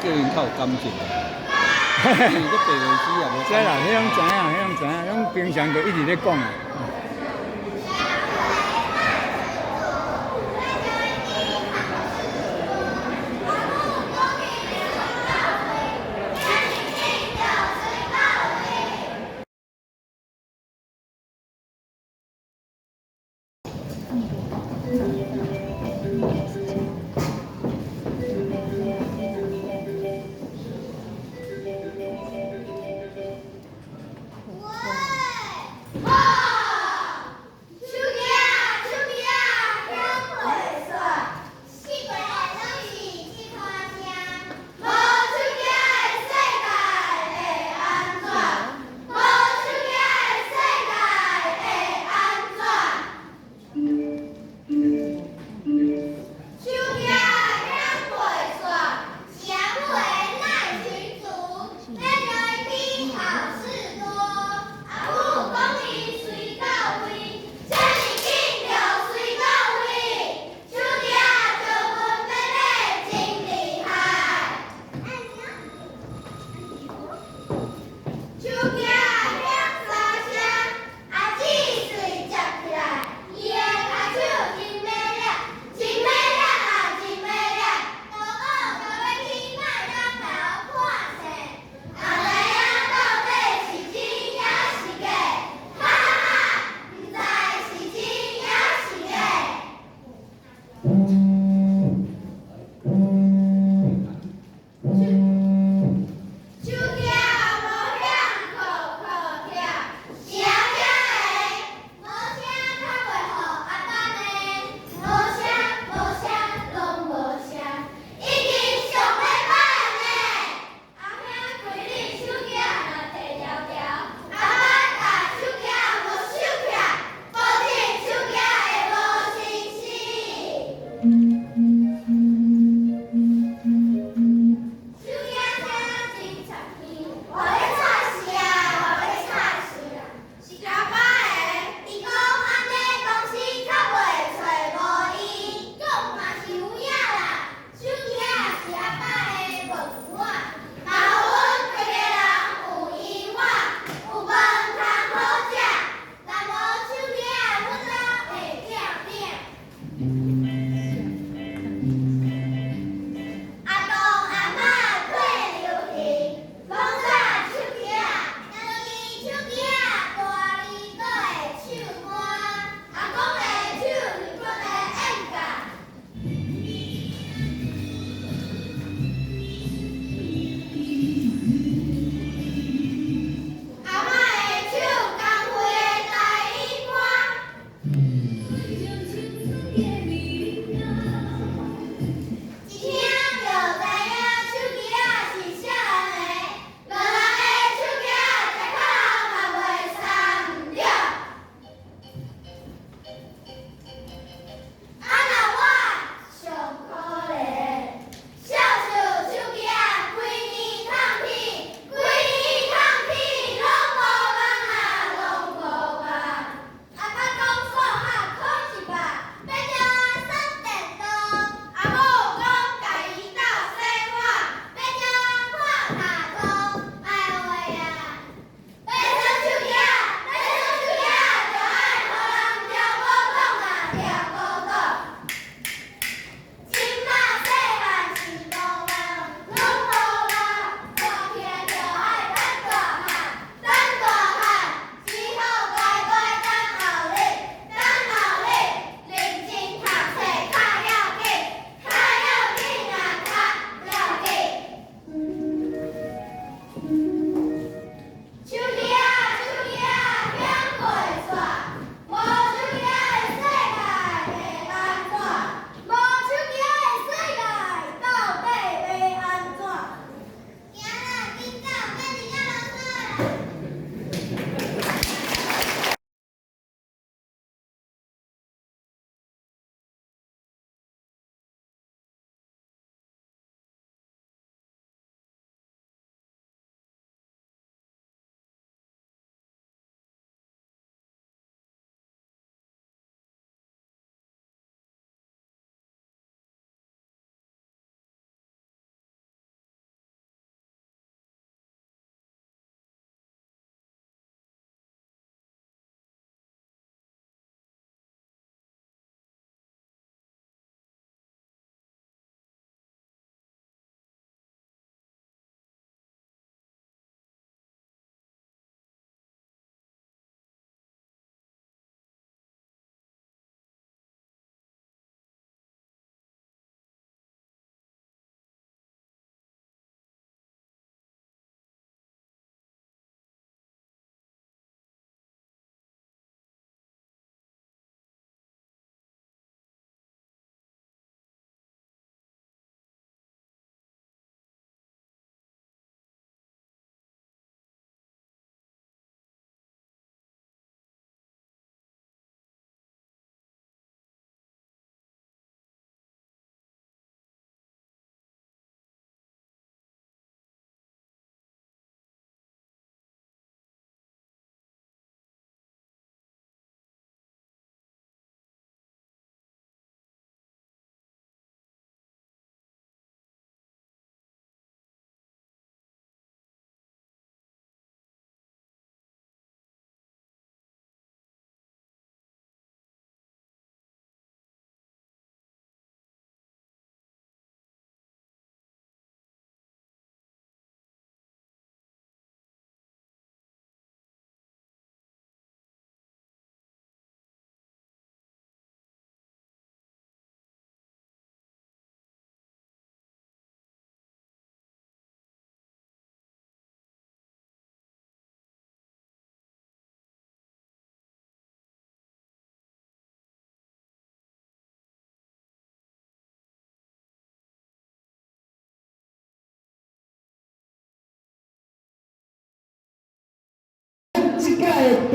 叫𪜶較有感情。因為閣白袂死也無。知啦，彼攏知影，彼攏知影，攏平常就一直咧講啊。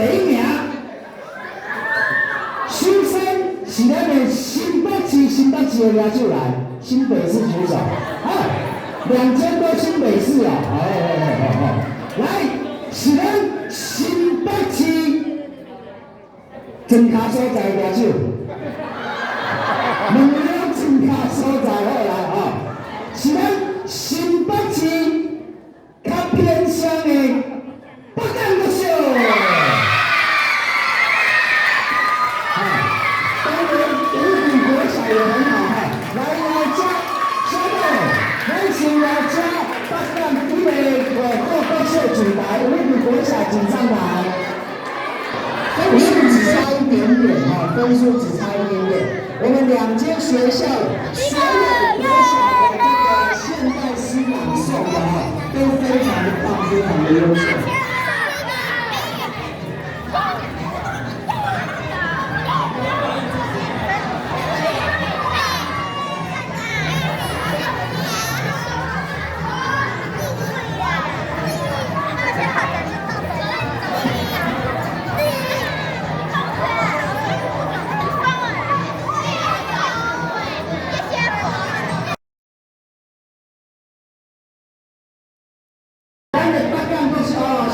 第一名，首先是咱的新北市新北市的舉手來，新北市舉手，好，兩間都新北市哦，好好好好，來，是咱新北市莊跤所在舉手，兩個莊跤所在好啦吼，是咱新北市較偏鄉的北港國小。啊，當然五股國小也很好哈，來來遮，小妹，咱先來遮北港幾个五股國小上台，五股國小請上台。分數只差一點點哈，分數只差一點點。我們兩間學校所有國小的這個現代詩朗誦的哈，都非常的棒，非常的優秀。咱的北港國小哦，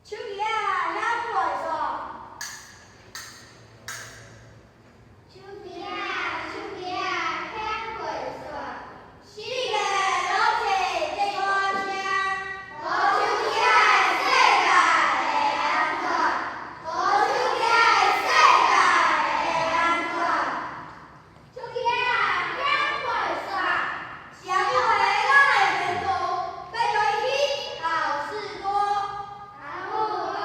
手機仔響過煞。手機仔，手機仔響過煞。死你個老妻這歌聲，無手機仔的世界會按怎？無手機仔的世界會按怎？手機仔響過煞。上午的咱來便當，拜託伊去好市多。阿母講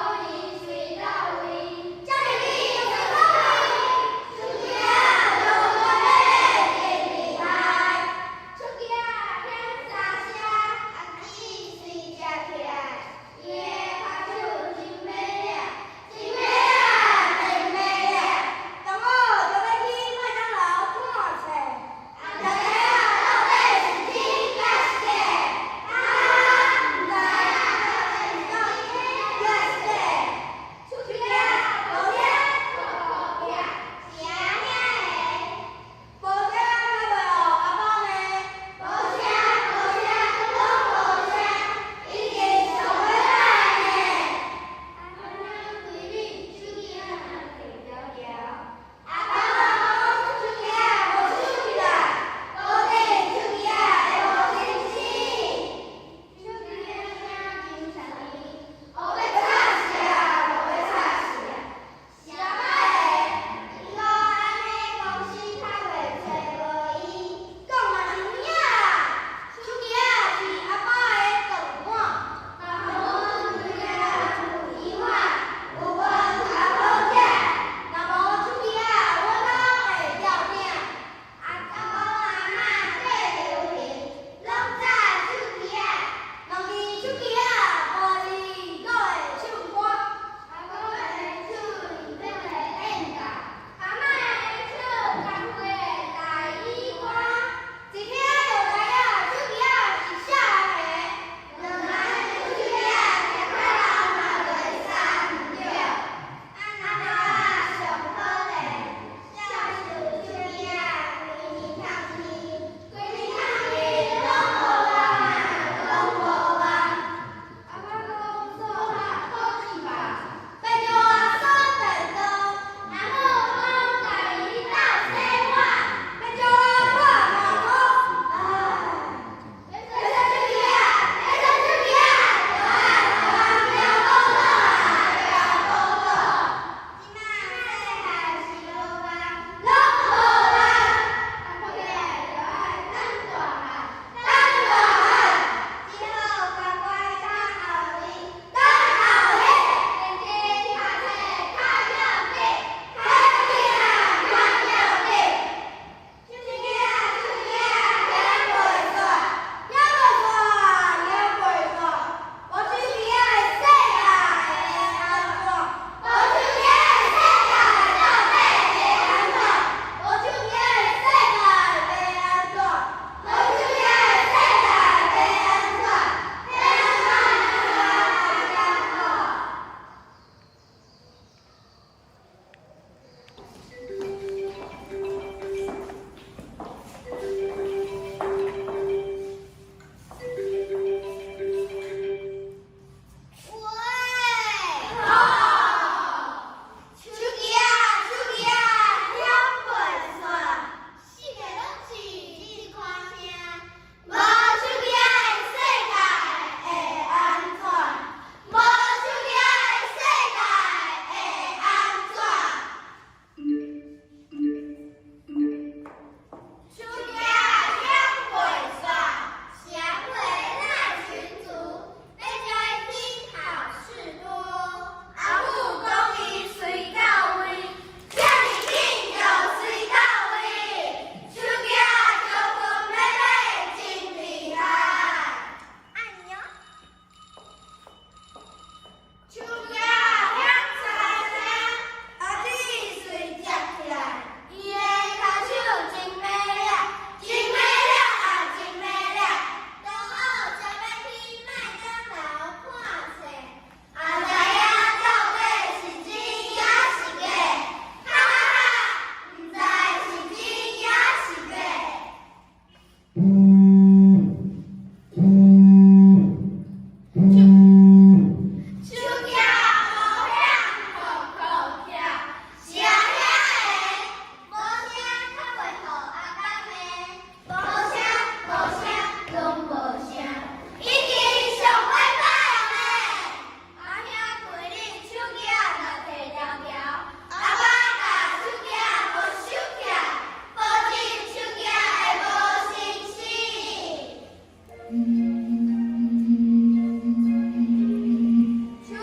手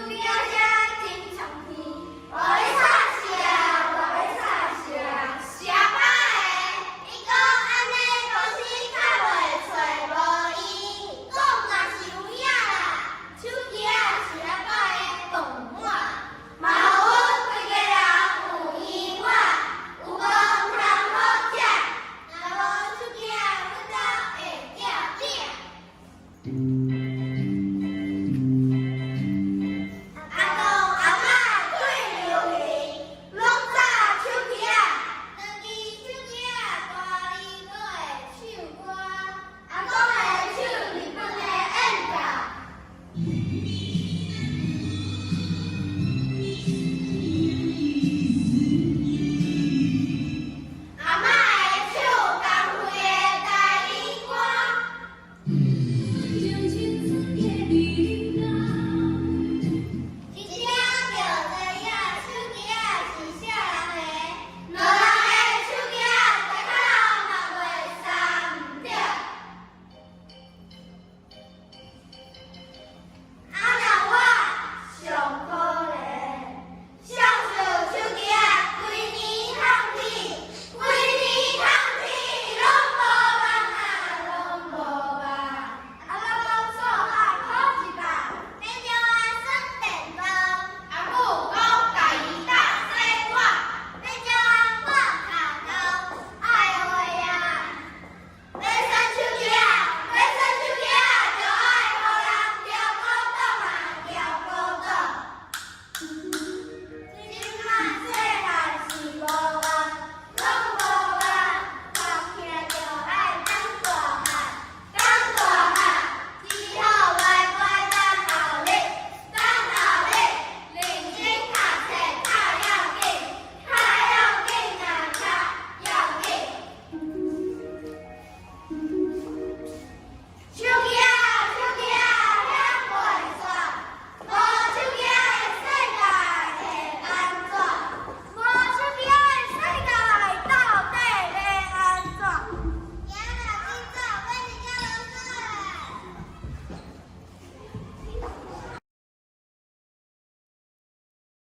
機仔聲真衝天，我咧吵啥？我咧吵啥？啥歹的？伊講按呢公司較袂揣無伊，講嘛是有影啦。手機仔是咱擺的動畫，嘛予阮規家人有閒話，有飯通好食。若無手機仔，阮兜會掉餅。